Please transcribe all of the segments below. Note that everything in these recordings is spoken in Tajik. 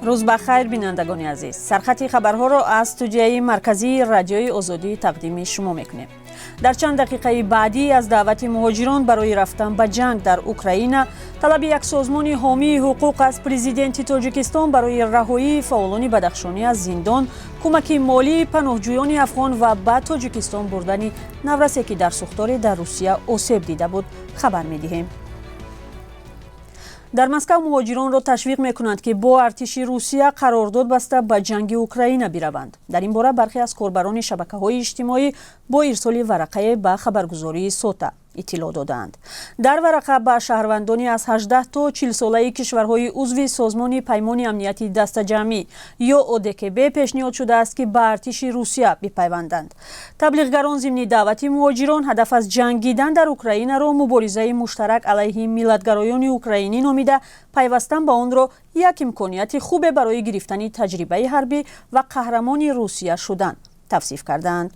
Рӯз ба хайр, бинандагони азиз. Сархати хабарҳоро аз студияи марказии Радиои Озодӣ тақдими шумо мекунем. Дар чанд дақиқаи баъдӣ аз даъвати муҳоҷирон барои рафтан ба ҷанг дар Украина, талаби як созмони ҳомии ҳуқуқ аз президенти Тоҷикистон барои раҳоии фаъолони бадахшонӣ аз зиндон, кӯмаки молии паноҳҷӯёни афғон ва ба Тоҷикистон бурдани наврасе, ки дар сӯхторе дар Русия осеб дида буд, хабар медиҳем. Дар Москав муҳоҷиронро ташвиқ мекунанд, ки бо артиши Русия қарордод баста ба ҷанги Украина бираванд. Дар ин бора бархе аз корбарони шабакаҳои иҷтимоӣ бо ирсоли варақае ба хабаргузории Сота иттилоъ додаанд. Дар варақа ба шаҳрвандони аз 18 то 40 солаи кишварҳои узви Созмони Паймони Амнияти Дастаҷамъӣ ё ОДКБ пешниҳод шудааст, ки ба артиши Русия бипайванданд. Таблиғгарон зимни даъвати муҳоҷирон ҳадаф аз ҷангидан дар Украинаро муборизаи муштарак алайҳи миллатгароёни украинӣ номида, пайвастан ба онро як имконияти хубе барои гирифтани таҷрибаи ҳарбӣ ва қаҳрамони Русия шудан тавсиф кардаанд.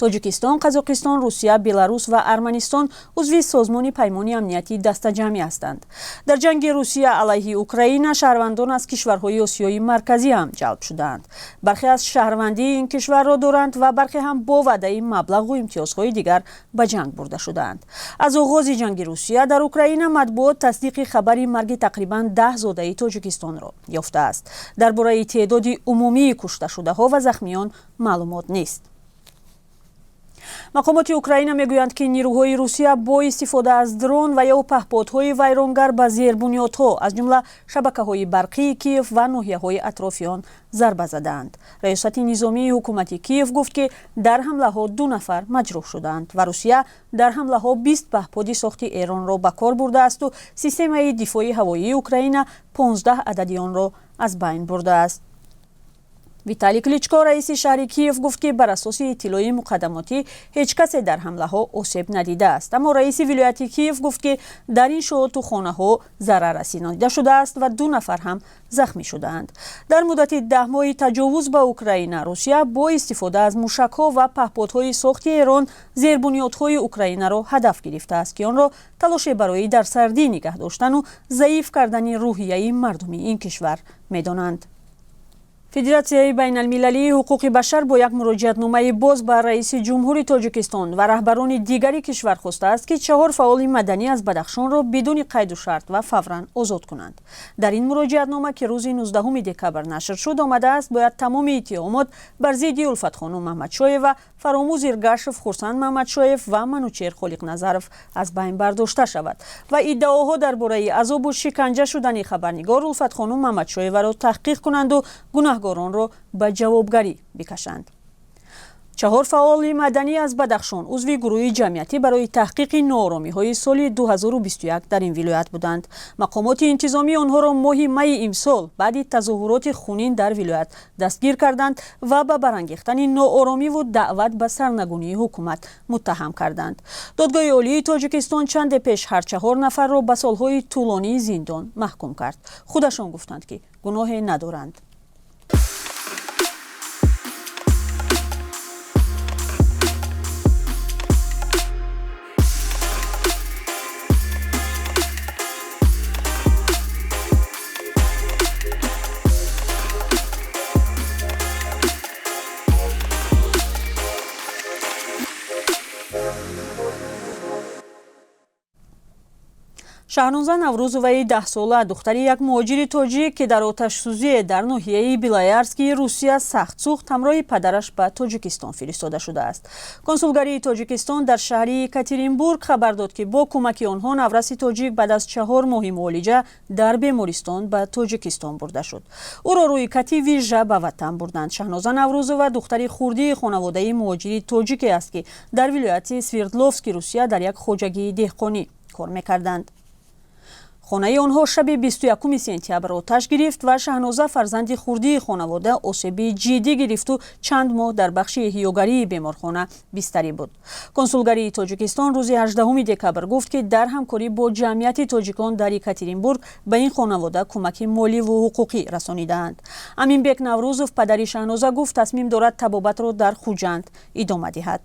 Тоҷикистон, Қазоқистон, Русия, Беларус ва Арманистон узви Созмони Паймони Амнияти Дастаҷамъӣ ҳастанд. Дар ҷанги Русия алайҳи Украина шаҳрвандон аз кишварҳои Осиёи Марказӣ ҳам ҷалб шудаанд. Бархе аз шаҳрвандии ин кишварро доранд ва бархе ҳам бо ваъдаи маблағу имтиёзҳои дигар ба ҷанг бурда шудаанд. Аз оғози ҷанги Русия дар Украина матбуот тасдиқи хабари марги тақрибан 10 зодаи Тоҷикистонро ёфтааст. Дар бораи теъдоди умумии кушташудаҳо ва захмиён маълумот нест. Мақомоти Украина мегӯянд, ки нирӯҳои Русия бо истифода аз дрон ва ё паҳподҳои вайронгар ба зербунёдҳо, аз ҷумла шабакаҳои барқии Киев ва ноҳияҳои атрофи он зарба задаанд. Раёсати низомии ҳукумати Киев гуфт, ки дар ҳамлаҳо 2 нафар маҷрӯҳ шудаанд ва Русия дар ҳамлаҳо 20 паҳподи сохти Эронро ба кор бурдаасту системаи дифои ҳавоии Украина 15 адади онро аз байн бурдааст. Виталий Кличко, раиси шаҳри Киев, гуфт, ки бар асоси иттилои муқаддамотӣ ҳеҷ касе дар ҳамлаҳо осеб надидааст. Аммо раиси вилояти Киев гуфт, ки дар иншооту хонаҳо зарар расонида шудааст ва 2 нафар ҳам захмӣ шудаанд. Дар муддати 10 моҳи таҷовуз ба Украина Русия бо истифода аз мушакҳо ва паҳподҳои сохти Эрон зербунёдҳои Украинаро ҳадаф гирифтааст, ки онро талоше барои дар сардӣ нигаҳ доштану заиф кардани рӯҳияи мардуми ин кишвар медонанд. Федератсияи байналмилалии ҳуқуқи башар бо як муроҷиатномаи боз ба раиси ҷумҳури Тоҷикистон ва раҳбарони дигари кишвар хостааст, ки 4 фаъоли маданӣ аз Бадахшонро бидуни қайду шарт ва фавран озод кунанд. Дар ин муроҷиатнома, ки рӯзи 19 декабр нашр шуд, омадааст, бояд тамоми иттиҳомот бар зидди Улфатхонум Маҳмадшоева, Фаромӯз Иргашев, Хурсанд Маҳмадшоев ва Манучер Холиқназаров аз байн бардошта шавад ва иддаоҳо дар бораи азобу шиканҷа шудани хабарнигор Улфатхонум Маҳмадшоеваро таҳқиқ кунанду гунаҳгоронро ба ҷавобгарӣ бикашанд. 4 фаъоли маданӣ аз Бадахшон узви гурӯҳи ҷамъиятӣ барои таҳқиқи нооромиҳои соли 2021 дар ин вилоят буданд. Мақомоти интизомӣ онҳоро моҳи майи имсол баъди тазоҳуроти хунин дар вилоят дастгир карданд ва ба барангехтани нооромиву даъват ба сарнагунии ҳукумат муттаҳам карданд. Додгоҳи Олии Тоҷикистон чанде пеш ҳар 4 нафарро ба солҳои тӯлонии зиндон маҳкум кард. Худашон гуфтанд, ки гуноҳе надоранд. Шаҳноза Наврӯзоваи 10-сола, духтари як муҳоҷири тоҷик, ки дар оташсӯзие дар ноҳияи Белоярскии Русия сахт сӯхт, ҳамроҳи падараш ба Тоҷикистон фиристода шудааст. Консулгарии Тоҷикистон дар шаҳри Екатеринбург хабар дод, ки бо кӯмаки онҳо навраси тоҷик баъд аз 4 моҳи муолиҷа дар бемористон ба Тоҷикистон бурда шуд. Ӯро рӯи кати вижа ба ватан бурданд. Шаҳноза Наврӯзова духтари хурдии хонаводаи муҳоҷири тоҷике аст, ки дар вилояти Свердловски Русия дар як хоҷагии деҳқонӣ кор мекарданд. Хонаи онҳо шаби 21 сентябр оташ гирифт ва Шаҳноза, фарзанди хурдии хонавода, осеби ҷиддӣ гирифту чанд моҳ дар бахши эҳёгарии беморхона бистарӣ буд. Консулгарии Тоҷикистон рӯзи 18 декабр гуфт, ки дар ҳамкорӣ бо ҷамъияти тоҷикон дар Екатеринбург ба ин хонавода кӯмаки моливу ҳуқуқӣ расонидаанд. Аминбек Наврӯзов, падари Шаҳноза, гуфт, тасмим дорад табобатро дар Хуҷанд идома диҳад.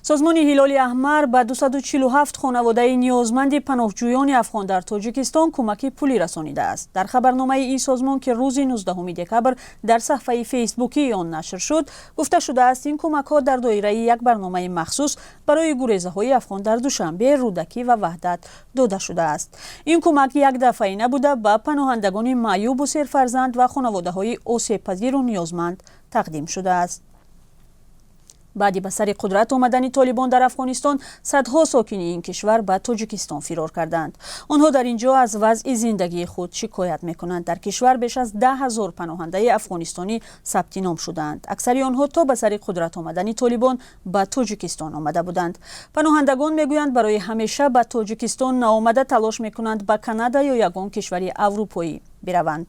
Созмони Ҳилоли Аҳмар ба 247 хонаводаи ниёзманди паноҳҷӯёни афғон дар Тоҷикистон кӯмаки пулӣ расонидааст. Дар хабарномаи ин созмон, ки рӯзи 19 декабр дар саҳфаи фейсбукии он нашр шуд, гуфта шудааст, ин кӯмакҳо дар доираи як барномаи махсус барои гурезаҳои афғон дар Душанбе, Рӯдакӣ ва Ваҳдат дода шудааст. Ин кӯмак якдафъаӣ набуда, ба паноҳандагони маъюбу серфарзанд ва хонаводаҳои осебпазиру ниёзманд тақдим шудааст. Баъди ба сари қудрат омадани Толибон дар Афғонистон, садҳо сокини ин кишвар ба Тоҷикистон фирор карданд. Онҳо дар ин ҷо аз вазъи зиндагии худ шикоят мекунанд. Дар кишвар беш аз 10 000 паноҳандаи афғонистонӣ сабти ном шудаанд. Аксари онҳо то ба сари қудрат омадани Толибон ба Тоҷикистон омада буданд. Паноҳандагон мегӯянд, барои ҳамеша ба Тоҷикистон наомада, талош мекунанд ба Канада ё ягон кишвари аврупоӣ бираванд.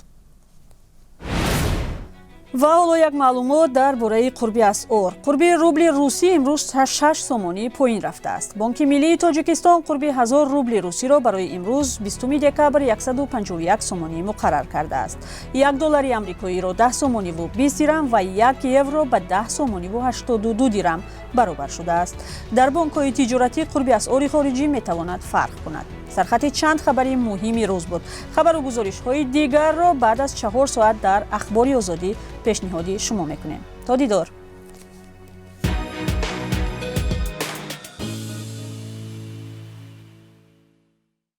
Ва ҳоло як маълумот дар бораи қурби асъор. Қурби рубли русӣ имрӯз 6 сомонӣ поин рафтааст. Бонки миллии Тоҷикистон қурби 1000 рубли русиро барои имрӯз, 20 декабр, 151 сомонӣ муқаррар кардааст. 1 доллари амрикоиро 10 сомониву 20 дирам ва 1 евро ба 10 сомониву 82 дирам баробар шудааст. Дар бонкҳои тиҷоратӣ қурби асъори хориҷӣ метавонад фарқ кунад. Сархати чанд хабари муҳими рӯз буд. Хабару гузоришҳои дигарро баъд аз 4 соат дар Ахбори Озодӣ пешниҳоди шумо мекунем. То дидор.